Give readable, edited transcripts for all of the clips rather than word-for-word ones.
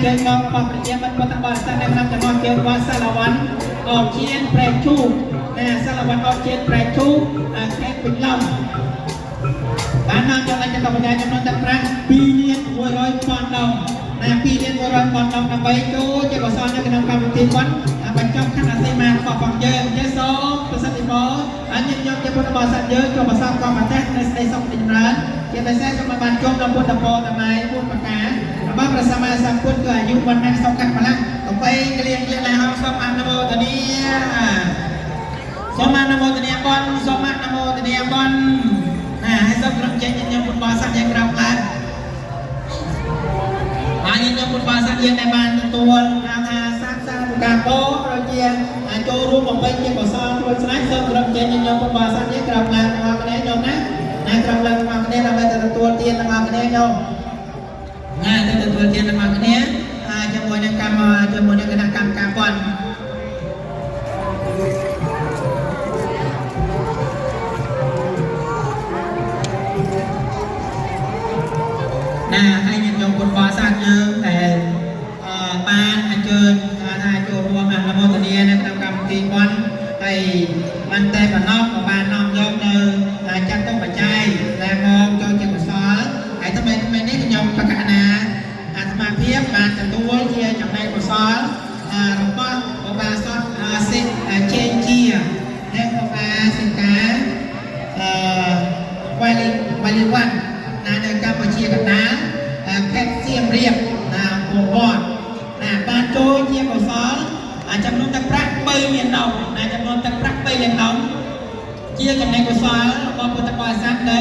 ជើញមករបស់ប្រជាមិត្តពុទ្ធបរិស័ទនៅក្នុងចំណោះជើងវត្តសាឡវ័នអកជៀនប្រែកឈូកណាសាឡវ័នអកជៀនប្រែកឈូកខេត្តពេញឡុងបាននាំចំណេញទៅបញ្ញាចំនួនទឹកប្រាក់2លាន100ពាន់ដងណា2លាន100ពាន់ដងដើម្បីចូលជាកុសលនៅក្នុងកម្មវិធីបុណ្យបញ្ចុះខណ្ឌសីមារបស់ផងយើង។យើងសូមប្រសិទ្ធិពរអញ្ញញោមជាពុទ្ធបរិស័ទយើងចូលប្រសពកម្មប្រទេសនៅស្ដីសុខចម្រើនជាពិសេសសូមបានជួបដល់ពុទ្ធពរតម្លៃ4ប្រការរបស់ព្រះសម្មាសម្ពុទ្ធគឺអាយុវណ្ណៈសុខៈពលៈកបីក្លៀងក្លៀងឡាហោសូមអនុមោទនាសូមអនុមោទនាបុណ្យសូមអនុមោទនាបុណ្យណាហើយសូមក្រុមចេញញញោមពុទ្ធបរិស័ទយើងក្រោកឡើងហើយញញោមពុទ្ធបរិស័ទយើងដែលបានទទួលហៅថាសាកសាការពោប្រជាចូលរួមបំពេញជាកុសលរួចស្រេចសូមក្រុមចេញញញោមពុទ្ធបរិស័ទយើងក្រោកឡើងទាំងអស់គ្នាញោមណាណាក្រោកឡើងទាំងអស់គ្នាដើម្បីទៅទទួលទានទាំងអស់គ្នាញោមណាទៅទទួលទានទាំងអស់គ្នាជាមួយនឹងកម្មជាមួយនឹងគណៈកម្មការបុណ្យ ណាហើយញាតិញោមពុទ្ធបរិស័ទយើងដែលបានអញ្ជើញថាចូលរួមអនុមោទនានៅក្នុងកម្មវិធីបុណ្យហើយបានតែប៉ុណ្ណោះក៏បាននាំយកនៅចាត់ទុកបច្ច័យដែលមកចូលជាកុសលហើយថ្មីថ្មីនេះខ្ញុំបកណាអាត្មាភាពបានទទួលជាចំណែកកុសលរបស់ឧបាសកសិជេងជានិងឧបាសិកាអឺវ៉ាលីវ៉ាលីវ៉ាន់ណានៅកម្ពុជាកណ្ដាលខេត្តសៀមរាបណាអង្គរវត្តណាបានចូលជាកុសលចំនួនទឹកប្រាក់3លានដងណាចំនួនទឹកប្រាក់3លានដងជាចំណេះកុសលរបស់ពុទ្ធបរិស័ទនៅ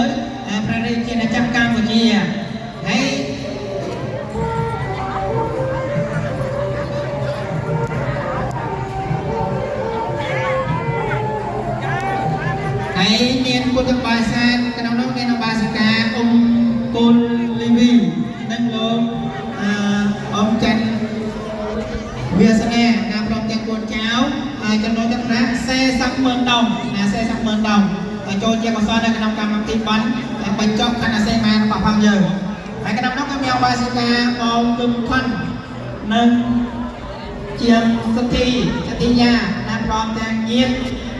ព្រះរាជាណាចក្រកម្ពុជាហើយ ហើយមានពុទ្ធបរិស័ទក្នុងនោះមានឧបាសិកាអ៊ុំគុលលីវីនិងលោកអឺអ៊ំច័ន្ទវាសនាណាព្រមទាំងកូនចៅហើយចំនួនទឹកប្រាក់40ម៉ឺនដងណា40ម៉ឺនដងហើយចូលជាកុសលនៅក្នុងកម្មវិធីបុណ្យបញ្ចប់ខណ្ឌសីមារបស់ផងយើងហើយក្នុងនោះក៏មានឧបាសិកាអ៊ំគឹមខុននិងជាងសទ្ធីសទ្ធីយាណាព្រមទាំងញាតិ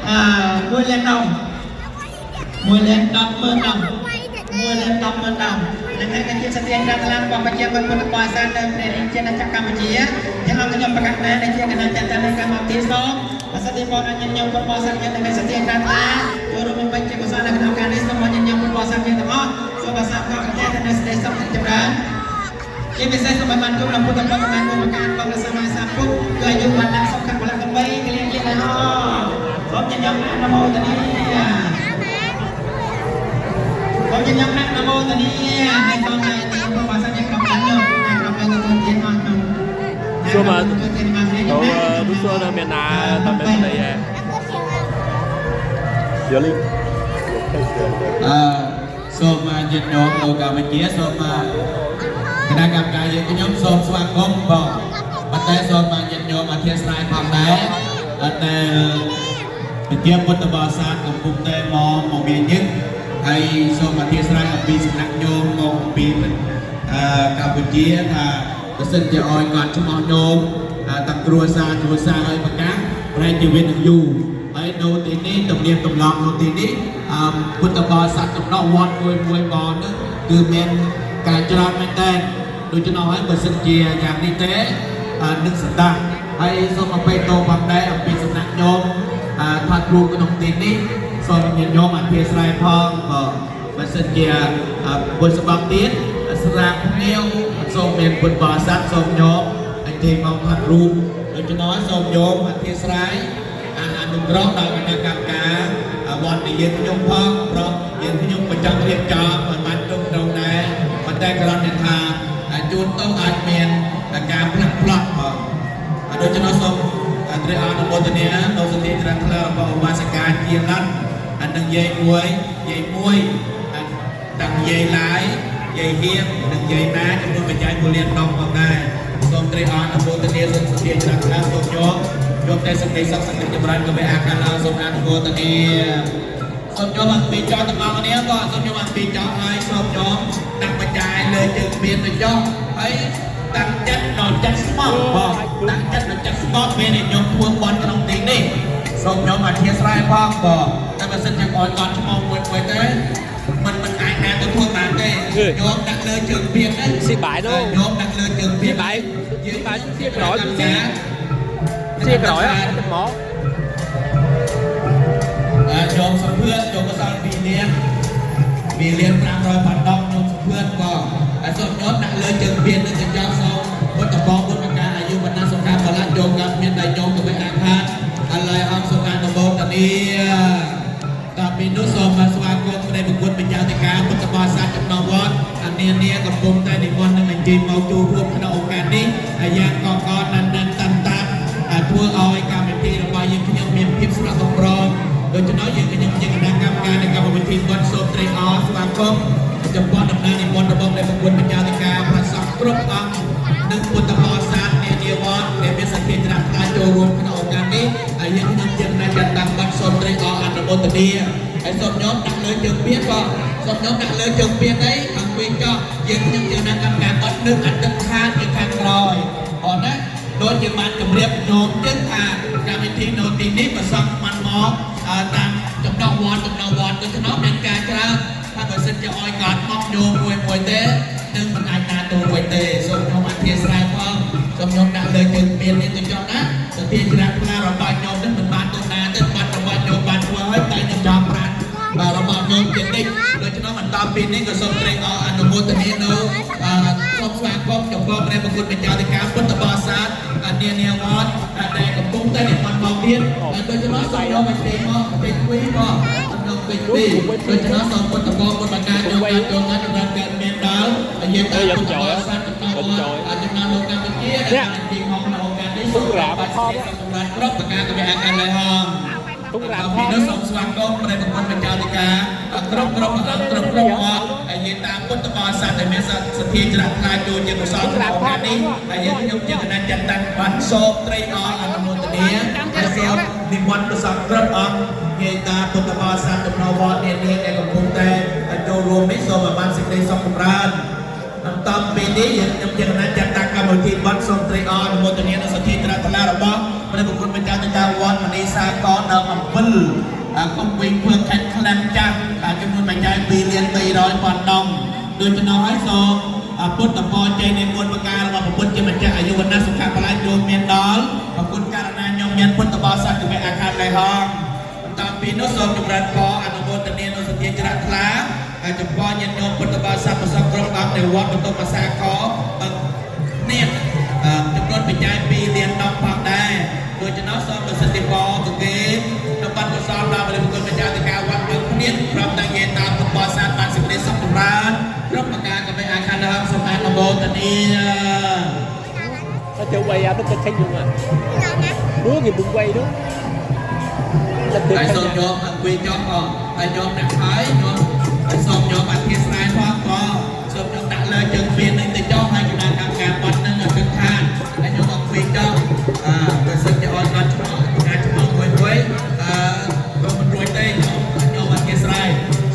អឺ1លានដង 1លាន10ម៉ឺនដង1លាន10ម៉ឺនដងនឹងហើយក៏ជាសទ្ធាក្រាបថ្លារបស់ប្រជាជនពុទ្ធបរិស័ទនៅព្រះរាជាណាចក្រកម្ពុជាយ៉ាងអង្គខ្ញុំប្រកាសណាដែលជាគណៈចាត់តាំងកម្មវិធីសូមអសតិបនអញ្ញញោមពុទ្ធបរិស័ទយើងដែលមានសទ្ធាក្រាបថ្លាចូលរួមបំពេញជាកុសលនៅក្នុងការនេះសូមអញ្ញញោមពុទ្ធបរិស័ទយើងទាំងអស់សូមអាសាកប្រទេសនៅស្ដីសុខចម្រើនជាពិសេសសូមឲ្យបានជួបដល់ពុទ្ធបរិស័ទគុណការរបស់ព្រះសម្មាសម្ពុទ្ធគឺអាយុវណ្ណៈសុខៈពលៈកំបីក្លៀងក្លៀងណាហោសូមញញោមអនុមោទនាសូមញញោមអនុមោទនាហើយសូមឲ្យញញោមពុទ្ធបរិស័ទយើងក្រុមឡើងយកក្រុមឡើងទទួលទានអស់ក្នុង សួរមក 都不说那边拿他们的耶。有力。 អឺសូមញាតិញោមនៅកម្ពុជាសូមគណៈកម្មការយើងខ្ញុំសូមស្វាគមន៍បងប៉ុន្តែសូមញាតិញោមអធិស្ឋានផងដែរដែលប្រជាពុទ្ធបរិស័ទកំពុងតែមកមកមានយើងហើយសូមអធិស្ឋានអំពីសំណាក់ញោមមកអំពីអឺកម្ពុជាថាបើសិនជាឲ្យគាត់ឈ្មោះញោមតាំងគ្រួសារគ្រួសារឲ្យប្រកាសប្រែជីវិតនឹងយូរហើយនៅទីនេះទំនៀមទម្លាប់នៅទីនេះអឺពុទ្ធបរិស័ទចំណោះវត្តមួយមួយបងហ្នឹងគឺមានការច្រើនមែនតើដូច្នោះហើយបើសិនជាយ៉ាងនេះទេនឹងសន្តាហើយសូមអបិតោផងដែរអំពីសំណាក់ញោមថាគ្រូក្នុងទីនេះសូមញាតិញោមអធិស្ឋានផងបើបើសិនជាបុស្សបាប់ទៀតស្រាកភ្ញៀវសូមមានពុទ្ធបរិស័ទសូមញោមអញ្ជើញមកថតរូបដូច្នោះសូមញោមអធិស្ឋានអនុគ្រោះដល់គណៈកម្មការវត្តនិយាយខ្ញុំផងព្រោះយើងខ្ញុំក៏ចង់រៀបចំឲ្យបានត្រឹមត្រូវដែរប៉ុន្តែគ្រាន់តែថាជូនទៅអាចមានការផ្លាស់ផ្លោះបងដូច្នោះសូមត្រេកអរនុមោទនានៅសទ្ធាជ្រះថ្លារបស់ឧបាសិកាជាឡាន់អានឹងយាយមួយយាយមួយតាំងយាយឡាយយាយហៀងនិងយាយណាចំនួនបច្ច័យ1លានដងផងដែរសូមត្រេកអរនុមោទនាសូមសទ្ធាជ្រះថ្លាសូមយកយកតែសេចក្តីសុខសេចក្តីចម្រើនកុំឲ្យអាខានឡើយសូមអនុមោទនាសូមយកអំពីចោលទាំងអស់គ្នាក៏សូមយកអំពីចោលហើយសូមយកដាក់បច្ច័យលើជើងមានទៅចុះហើយ តាំងចិត្តដល់ចិត្តស្មោះបងតាំងចិត្តដល់ចិត្តស្មោះពេលដែលខ្ញុំធ្វើបន់ក្នុងទីនេះសូមខ្ញុំអធិស្ឋានផងបងតែបើសិនជាអត់គាត់ឈ្មោះមួយមួយទេมันមិនអាចណាទៅធ្វើបានទេញោមដាក់លើជើងពៀនណា ស៊ីបាយនោះ ញោមដាក់លើជើងពៀន ស៊ីបាយស៊ីបាយស៊ីក្រោយស៊ីស៊ីក្រោយអត់ទៅមក ញោមសុភឿនញោមកសល់2លាន2លាន500បាត់ដងញោមសុភឿនក៏ហើយសូមញោមដាក់លើជើងពៀននឹងកញ្ចក់សូមពុទ្ធបពុទ្ធការអាយុវណ្ណៈសុខៈបលៈញោមកាត់មានដៃញោមទៅវិញអាខាតអល័យអង្គសុខានុមោទនីតពីនោះសូមស្វាគមន៍ព្រះបុគ្គលបញ្ញតិកាពុទ្ធបរិស័ទចំណងវត្តអានានាកំពុងតែនិមន្តនឹងអញ្ជើញមកចូលរួមក្នុងឱកាសនេះអាយ៉ាងកកណាន់ណាន់តាន់តាន់ធ្វើឲ្យកម្មវិធីរបស់យើងខ្ញុំមានភាពស្រស់បំព្រងដូច្នោះយើងខ្ញុំជាគណៈកម្មការនៃកម្មវិធីវត្តសូមត្រេកអរស្វាគមន៍ចំពោះដំណើរនិមន្តរបស់ព្រះបុគ្គលបញ្ញតិកាប្រសពគ្រប់អង្គនិងពុទ្ធបរិស័ទនានាវត្តដែលមានសទ្ធាជ្រះថ្លាចូលរួមក្នុងឱកាសនេះហើយយើងខ្ញុំជាគណៈចាត់តាំងវត្តសូមត្រេកអរអនុមោទនាហើយសូមញោមដាក់លើជើងពៀនក៏សូមញោមដាក់លើជើងពៀនអីខាងវិញក៏យើងខ្ញុំជាគណៈកម្មការវត្តនឹងអតិថានជាខាងក្រោយអរណាដូចជាបានជម្រាបញោមចឹងថាកម្មវិធីនៅទីនេះប្រសពបានមកតាមចំណងវត្តចំណងវត្តដូច្នោះមានការច្រើនថាបើសិនជាឲ្យកត់មកញោមមួយមួយទេនឹងមិនអាចណាទូមួយទេសូមញោមអធិស្ឋានផងសូមញោមដាក់លើជើងពៀននេះទៅចុះណាសទ្ធាជ្រះថ្លារបស់ញោមនឹងមិនបានទៅណាទេបាត់របស់ញោមបានធ្វើហើយតែខ្ញុំចង់ប្រានបាទរបស់ញោមជានិច្ចដូច្នោះបន្តពីនេះក៏សូមត្រេកអរអនុមោទនានៅសូមស្វាគមន៍ចំពោះព្រះបុគ្គលម្ចាស់ធិការពុទ្ធបរិស័ទនានាវត្តដែលកំពុងតែនិមន្តមកទៀតដូច្នោះសូមញោមអញ្ជើញមកពេញពីមកក្នុងពេញពីដូច្នោះសូមពុទ្ធបរិស័ទបង្ការញោមបានចូលណាស់សម្រាប់កើតមានដល់យាតាពុទ្ធបរិស័ទចំណងវត្តចំណងលោកកម្ពុជាដែលបានទីមកក្នុងឱកាសនេះសូមបាទសម្រាប់គ្រប់ប្រការកវិអាការឡើយហង ទុំរា ពីនោះសូមស្វាគមន៍ព្រះបុគ្គលម្ចាស់ធិការគ្រប់គ្រប់អង្គគ្រប់គ្រប់វត្តហើយយាតាពុទ្ធបរិស័ទដែលមានសទ្ធាជ្រះថ្លាចូលជាកុសលក្នុងឱកាសនេះហើយយើងខ្ញុំជាគណៈចាត់តាំងបានសូមត្រេកអរអនុមោទនាហើយសូមនិមន្តប្រសពគ្រប់អង្គយាតាពុទ្ធបរិស័ទចំណវត្តនានាដែលកំពុងតែចូលរួមនេះសូមឲ្យបានសេចក្តីសុខចម្រើនបន្តពីនេះយើងខ្ញុំជាគណៈចាត់តាំងកម្មវិធីបន់សូមត្រេកអរអនុមោទនានូវសទ្ធាជ្រះថ្លារបស់ព្រះបុគ្គលម្ចាស់ធិការវត្តមនីសាករដើមអំពិលគុំវិញធ្វើខេត្តក្លាំងចាស់ចំនួនបច្ច័យ2លាន300ពាន់ដងដូច្នោះហើយសូមពុទ្ធពរជ័យនៃមន្តប្រការរបស់ព្រះពុទ្ធជាម្ចាស់អាយុវណ្ណៈសុខៈបលាចូលមានដល់អរគុណករណាញោមមានពុទ្ធបរិស័ទគវៈអាខាតលៃហងបន្តពីនោះសូមចម្រើនពរអនុមោទនានូវសទ្ធាជ្រះថ្លាហើយចំពោះញាតិញោមពុទ្ធបរិស័ទប្រសពគ្រប់អង្គនៅវត្តបន្ទប់ភាសាកបឹងនេះចំនួនបច្ច័យ2លាន10ផងដែរដូច្នោះសូមប្រសិទ្ធិពរប្រគេនតំបន់កុសលដល់ព្រះគុណម្ចាស់ធិការវត្តបឹងគ្នាព្រមទាំងយាតាពុទ្ធបរិស័ទបានសេចក្តីសុខចម្រើនគ្រប់ប្រការកុំអាខានដល់សូមអនុមោទនា Nó chưa quay ra nó kênh luôn à đứa thì bưng quay đó là ហើយសូម được ញោមអង្គុយចុះផងហើយញោមដាក់ហើយញោមហើយសូមញោមអធិស្ឋានផងក៏សូមញោមដាក់លើជើងពៀននឹងទៅចុះហើយគណៈកម្មការបត់នឹងឲ្យគិតថាហើយញោមអង្គុយចុះអើបើសិនជាអត់អត់ឆ្មោះការឆ្មោះមួយមួយអឺក៏មិនរួចទេញោមញោមអធិស្ឋាន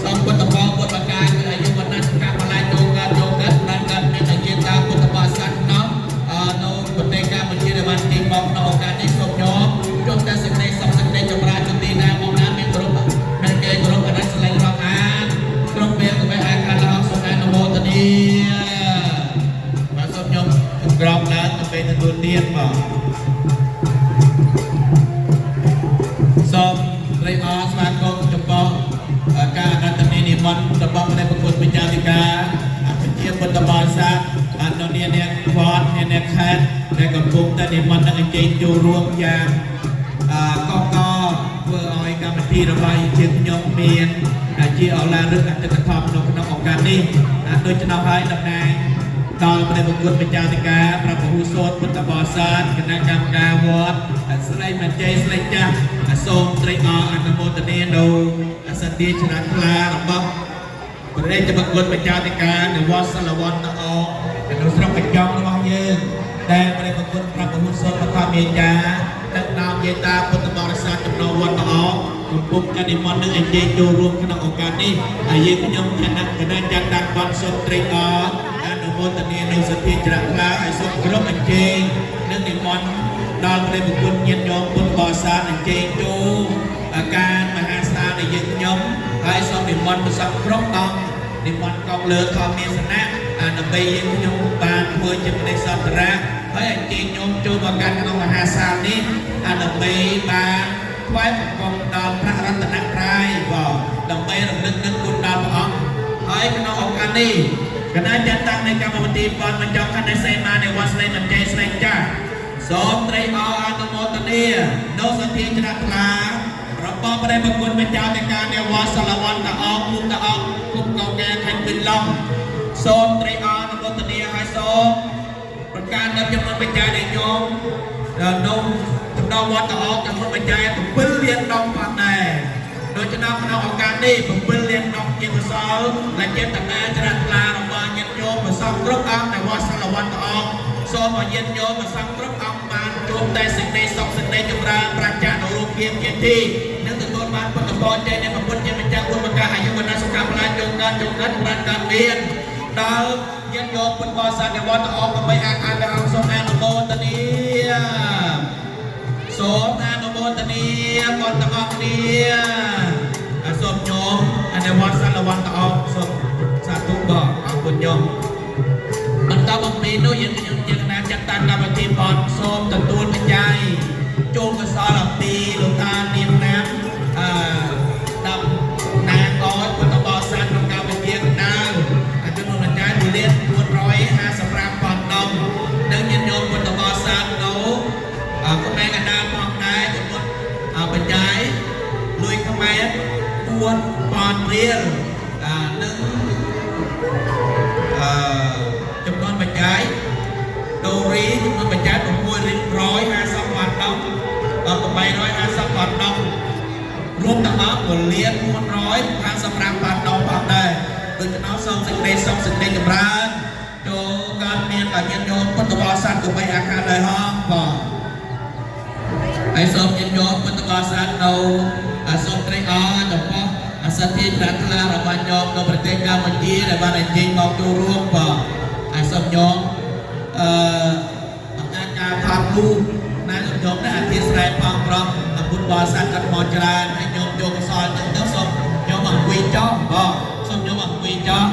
សូមពុទ្ធបរិពុទ្ធបកាគឺអាយុវណ្ណៈសុខៈបលាចូលកើតចូលកើតបានកើតមានតែជាតាពុទ្ធបរិស័ទណោះអឺនៅប្រទេសកម្ពុជាដែលបានទីមកក្នុងឱកាសនេះសូមញោមជួបតែសេចក្តីសុខសេចក្តីចម្រើនទៅទីណាមកណាមានគោរពមានគេគោរពអាណិតស្រឡាញ់រាប់អានគ្រប់ពេលក៏មិនអាចខាតល្អសូមអនុមោទនាបាទសូមញោមក្រោកឡើងទៅពេលទទួលទានបាទសូមត្រេកអរស្វាគមន៍ចំពោះការអនុមោទនានិមន្តរបស់ព្រះបុគ្គលម្ចាស់ធិការអភិជាពុទ្ធបរិស័ទអនុនាអ្នកវត្តអ្នកខេត្តដែលកំពុងតែនិមន្តនិងអញ្ជើញចូលរួមយ៉ាងកកធ្វើឲ្យកម្មវិធីរបស់យើងខ្ញុំមានជាអឡារឹកអតិថិធមនៅក្នុងឱកាសនេះដូច្នោះហើយតំណាងដល់ព្រះបុគ្គលម្ចាស់ធិការព្រះពហុសូត្រពុទ្ធបរិស័ទគណៈកម្មការវត្តស្រីមជ័យស្រីចាស់សូមត្រេកអរអនុមោទនានៅសទ្ធាជ្រះថ្លារបស់ព្រះរាជបុគ្គលម្ចាស់ធិការនៅវត្តសិលវន្តអកនៅស្រុកកញ្ចង់របស់យើងដែលព្រះបុគ្គលព្រះពហុសូត្របឋមាចារ្យដឹកនាំយាតាពុទ្ធបរិស័ទចំណវត្តអកកំពុងតែនិមន្តនឹងអញ្ជើញចូលរួមក្នុងឱកាសនេះហើយយើងខ្ញុំគណៈគណៈចាត់តាំងបន់សូមត្រេកអរអនុ នុមោទនានៅសទ្ធាជ្រះថ្លាឲ្យសូមគោរពអញ្ជើញនិងនិមន្តដល់ព្រះបុគ្គលញាតិញោមពុទ្ធបរិស័ទអញ្ជើញចូលអាការមហាសាលនៃយើងខ្ញុំហើយសូមនិមន្តប្រសពគ្រប់អង្គនិមន្តកងលើធម្មាសនៈអាដើម្បីយើងខ្ញុំបានធ្វើជាមនិសន្តរៈហើយអញ្ជើញញោមចូលមកកាន់ក្នុងមហាសាលនេះអាដើម្បីបានថ្វាយបង្គំដល់ព្រះរតនត្រ័យបាទដើម្បីរំលឹកនឹងគុណដល់ព្រះអង្គហើយក្នុងឱកាសនេះគណៈចាត់តាំងនៃកម្មវិធីបានបញ្ចប់ខណ្ឌសេមានៃវត្តស្លេមន្ជ័យស្លេងចាស់សូមត្រេកអរអនុមោទនានៅសទ្ធាជ្រះថ្លារបស់ព្រះបុគ្គលម្ចាស់នៃការនៃវត្តសាលវន្តអងភូមិតអងគុំកងកែខេត្តវិលឡុងសូមត្រេកអរអនុមោទនាហើយសូមប្រកាសនៅចំនួនបច្ច័យនៃញោមនៅចំណងវត្តតអងចំនួនបច្ច័យ7លានដងផងដែរដូច្នោះក្នុងឱកាសនេះ7លានដងជាកុសលและចេតនាជ្រះថ្លារបស់ញាតិញោមប្រសពគ្រប់អង្គនៅវត្តសាលវន្តអងសូមឲ្យញាតិញោមប្រសពគ្រប់អង្គបានជួបតែសេចក្តីសុខសេចក្តីចម្រើនប្រាសចាកនូវរូបភាពជាទីនិងទទួលបានពុទ្ធពរជ័យនៃព្រះពុទ្ធជាម្ចាស់គុណប្រកាសអាយុវណ្ណៈសុខៈពលៈជោគកើតជោគកើតចម្រើនកើតមានដល់ញាតិញោមពុទ្ធបរិស័ទនៅវត្តអងដើម្បីអាខានព្រះអង្គសូមអនុមោទនាសូមអនុមោទនាបុណ្យទាំងអស់គ្នាសូមញោមអនុវត្តសាលវន្តអងសូមសាធុបងអរគុណញោមបន្តបំពេញនោះយើងខ្ញុំជាគណៈចាត់តាំងកម្មវិធីបនសូមទទួលបច្ច័យចូលកសលអំពីលោកតានាមណាមអឺតំណាងឲ្យពុទ្ធបរិស័ទក្នុងកម្ពុជាកណ្ដាលអជនបច្ច័យ1លាន455ប៉ុនដុំនិងញាតិញោមពុទ្ធបរិស័ទនៅខ្មែរកណ្ដាលផងដែរចំនួនបច្ច័យលុយខ្មែរ4ពាន់រៀលនិងអឺចំនួនបច្ច័យដូរីចំនួនបច្ច័យ650វ៉ាត់ដុំ850វ៉ាត់ដុំរួមទាំងអស់1លាន455វ៉ាត់ដុំផងដែរដូច្នោះសូមសេចក្តីសុខសេចក្តីចម្រើនចូលកើតមានដល់ញាតិញោមពុទ្ធបរិស័ទកុំបីអាខាតឡើយហងបងហើយសូមញាតិញោមពុទ្ធបរិស័ទនៅសូមត្រេកអរចំពោះអសទ្ធាជ្រះថ្លារបស់ញោមនៅប្រទេសកម្ពុជាដែលបានអញ្ជើញមកចូលរួមបងហើយសូមញោមអឺបង្កើតការថតរូបណាញោមណាអធិស្ឋានផងប្រុសពុទ្ធបរិស័ទគាត់មកច្រើនហើយញោមយកកុសលទៅទៅសូមញោមអង្គុយចោះបងសូមញោមអង្គុយចោះ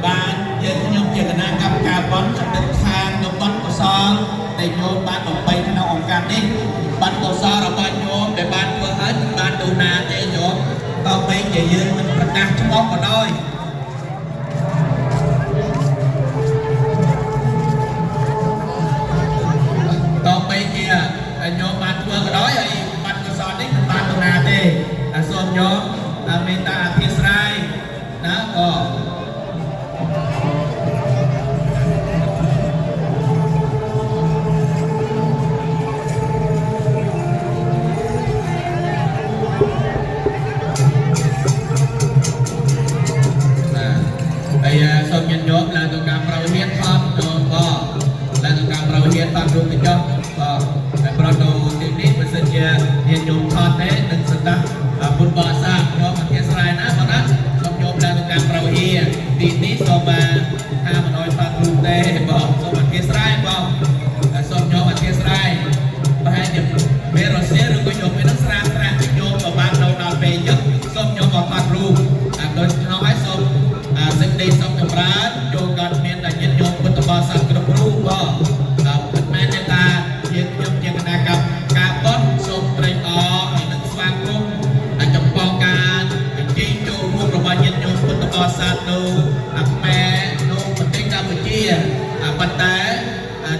បានយើងខ្ញុំជាគណៈកម្មការបន់ខិតខាងនៅបន់កុសលដែលញោមបានបំបីក្នុងអង្គការនេះបន់កុសលរបស់ញោមដែលបានធ្វើឲ្យមិនបានទៅណាទេញោមតើបែងជាយើងមិនប្រកាសឈ្មោះក៏ដោយតើបែងជាញោមបានធ្វើក៏ដោយហើយបាត់កុសលនេះមិនបានទៅណាទេសូមញោមមេត្តាអធិស្ឋានណាក៏ហើយសូមញាតិញោមឡើងទៅកម្មប្រវិធានថតចូលបងឡើងទៅកម្មប្រវិធានតាមរូបទៅចុះបងតែប្រត់ទៅទីនេះបើសិនជាញាតិញោមថតទេនឹងសន្តាពុទ្ធបរិស័ទញោមអធិស្ឋានណាបងណាសូមញោមឡើងទៅកម្មប្រវិធានទីនេះសូមហាមិនអោយថតរូបទេបងសូមអធិស្ឋានបងសូមញោមអធិស្ឋានប្រហែលជាមេរសៀឬក៏ញោមពេលហ្នឹងស្រាស្រាក់ញោមក៏បាននៅដល់ពេលយឹកសូមញោមមកថតរូបដូច្នោះហើយសូមសេចក្តីសុខចម្រើនចូលកើតមានដល់ញាតិញោមពុទ្ធបរិស័ទគ្រប់រូបបងមិនមែនទេថាយើងខ្ញុំជាគណៈកម្មការបន់សូមត្រេកអរហើយនឹងស្វាគមន៍ចំពោះការអញ្ជើញចូលរួមរបស់ញាតិញោមពុទ្ធបរិស័ទនៅខ្មែរនៅប្រទេសកម្ពុជាប៉ុន្តែ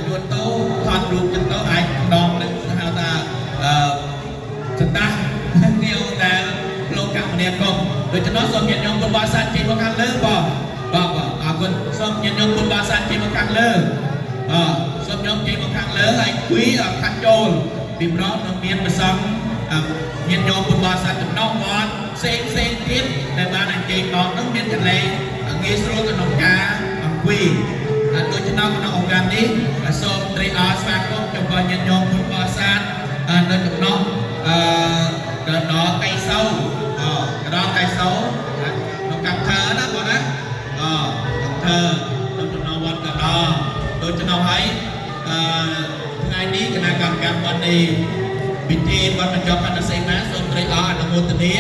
ជួនទៅថតរូបចឹងទៅអាចដងនឹងហៅថាអឺសន្តានាវដែលលោកកម្មនាគមដូច្នោះសូមញាតិញោមពុទ្ធបរិស័ទជិះមកខាងលើបងបងបងអរគុណសូមញាតិញោមពុទ្ធបរិស័ទជិះមកខាងលើបាទសូមញោមជិះមកខាងលើហើយគួយខាត់ចូលពីព្រោះនឹងមានប្រសង់ញាតិញោមពុទ្ធបរិស័ទចំណោះវត្តផ្សេងផ្សេងទៀតដែលបានអញ្ជើញមកនឹងមានកន្លែងងាយស្រួលក្នុងការអង្គុយដូច្នោះក្នុងអង្គការនេះសូមត្រេកអរស្វាគមន៍ចំពោះញាតិញោមពុទ្ធបរិស័ទនៅចំណោះអឺកណ្ដោកៃសោកណ្ដោកៃសោនៅកម្មធើណាបងណាអកម្មធើនៅចំណោះវត្តកណ្ដោ ដូច្នោះហើយអឺថ្ងៃនេះគណៈកម្មការបុណ្យនេះពិធីបុណ្យបញ្ចុះបណ្ឌសីមាសូមត្រេកអរអនុមោទនា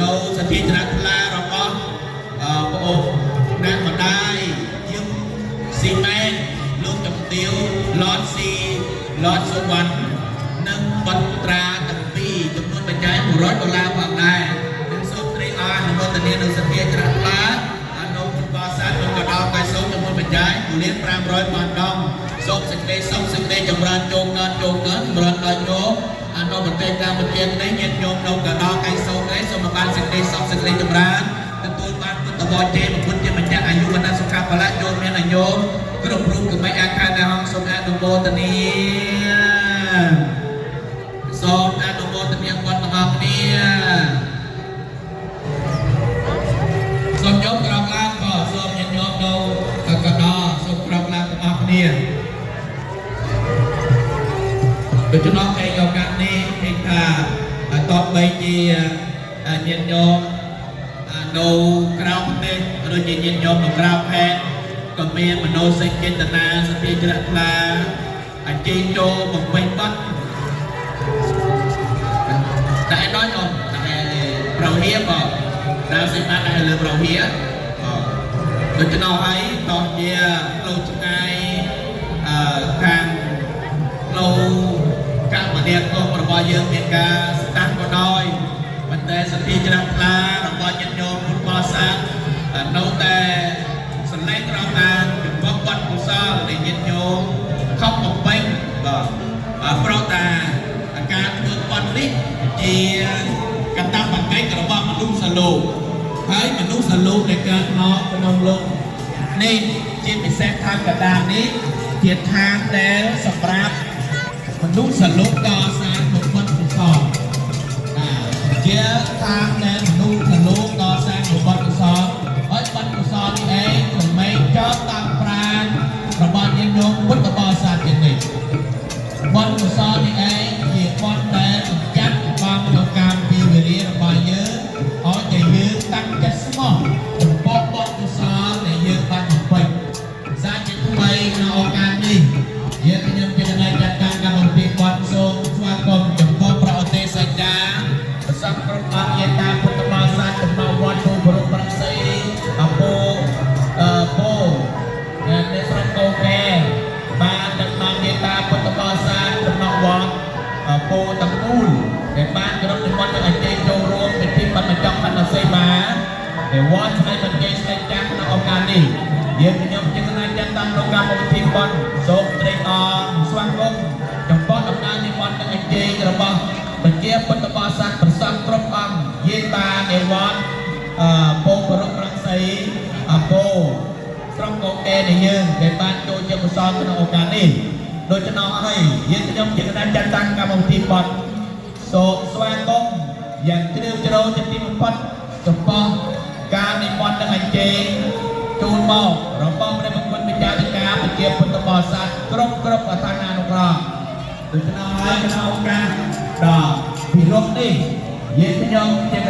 នៅសទ្ធាចរថ្លារបស់អឺប្អូនណាក់ម្ដាយជាងស៊ីម៉ែនលោកជំទាវឡតស៊ីឡតសុវណ្ណនិងបន្ត្រាទាំងពីរចំនួនបច្ច័យ100ដុល្លារផងដែរនិងសូមត្រេកអរអនុមោទនានៅសទ្ធាចរថ្លាអនុពុទ្ធបរិស័ទលោកកដោកៃសូមចំនួនបច្ច័យ1លាន500ម៉ឺនដងសូមសេចក្តីសុខសេចក្តីចម្រើនចូលកើតចូលកើតចម្រើនដល់ញោមអនុប្រទេសកម្ពុជានេះញាតិញោមនៅកដោកៃសូមនេះសូមបានសេចក្តីសុខសេចក្តីចម្រើនទទួលបានពុទ្ធវជ័យពុទ្ធជាម្ចាស់អាយុវណ្ណៈសុខៈពលៈចូលមានអញោមគ្រប់រូបកមិនអាខានហងសូមអនុមោទនាសូមអនុមោទនាគាត់ទាំងអស់គ្នាសូមយកក្រោកឡើងក៏សូមញាតិញោមនៅកណ្ដោសូមក្រោកឡើងទាំងអស់គ្នាដូច្នោះឯឱកាសនេះឃើញថាតបបីជាញាតិញោមនៅក្រៅប្រទេសឬជាញាតិញោមនៅក្រៅខេត្តក៏មានមនោសញ្ចេតនាសទ្ធាជ្រះថ្លាអញ្ជើញចូលបំពេញបទតែដល់ញោមតែប្រហៀបងដល់សិបាតែលើប្រហៀបងដូច្នោះហើយតោះជាផ្លូវឆ្ងាយអឺខាងផ្លូវកម្មនាគមរបស់យើងមានការស្តាំក៏ដោយប៉ុន្តែសទ្ធាជ្រះថ្លារបស់ញាតិញោមពុទ្ធបរិស័ទនៅតែសន្លែងក្រោមបានចំពោះបទកុសលដែលញាតិញោមខំបំពេញបាទប្រោតាការធ្វើបទនេះជាកតបកិច្ចរបស់មនុស្សលោកហើយមនុស្សលោកដែលកើតមកក្នុងលោកនេះជាពិសេសឋានកដាលនេះជាឋានដែលសម្រាប់មនុស្សលោកកសាងបុណ្យកុសលជាតាមដែលមនុស្សលោកកសាងបុណ្យកុសលហើយបុណ្យកុសលនេះឯងមិនមែនចោលតាមប្រាណរបស់ញាតិញោមពុទ្ធបរិស័ទជានិច្ចបុណ្យកុសលនេះឯងជាបុណ្យដែលកម្ចាត់បំនៅកម្មពីវិរិយរបស់យើងឲ្យតែយើងតាំងចិត្តស្មោះចំពោះបុណ្យកុសលដែលយើងបានបំពេញសាជាថ្មីក្នុងឱកាសនេះយើងខ្ញុំជាគណៈចាត់តាំងកម្មវិធីបុណ្យសូមស្វាគមន៍ចំពោះព្រះអទេសច្ចាប្រសពគ្រប់អង្គយាតាពុទ្ធបរិស័ទចំណោវត្តភូប្រប្រសីអពោអពោអ្នកស្រុកកោកែបានដឹកនាំយាតាពុទ្ធបរិស័ទចំណោវត្តពោទាំងមូលដែលបានក្រុមនិមន្តនិងអញ្ជើញចូលរួមពិធីបិណ្ឌបញ្ចប់បណ្ឌសេមាដែលវត្តស្ដេចបន្ទាយស្ដេចចាស់ក្នុងឱកាសនេះយើងខ្ញុំជាគណៈចាត់តាំងក្នុងកម្មវិធីបុណ្យសូមត្រេកអរស្វាគមន៍ចំពោះដំណើរនិមន្តនិងអញ្ជើញរបស់ប្រជាពុទ្ធបរិស័ទប្រសង់គ្រប់អង្គយាយតានៃវត្តអឺពោប្ររុករង្សីអពោស្រុកកោកែនៃយើងដែលបានចូលជាកុសលក្នុងឱកាសនេះដូច្នោះហើយយើងខ្ញុំជាគណៈចាត់តាំងកម្មវិធីបុណ្យសូមស្វាគមន៍យ៉ាងជ្រាលជ្រៅជាទីបំផុតចំពោះការនិមន្តនិងអញ្ជើញជូនមករបស់ព្រះបង្គន់វិចារការប្រជាពុទ្ធបរិស័ទគ្រប់គ្រប់អឋានានុក្រមដូច្នោះហើយក្នុងឱកាសដ៏ពិរោះនេះយើងខ្ញុំជា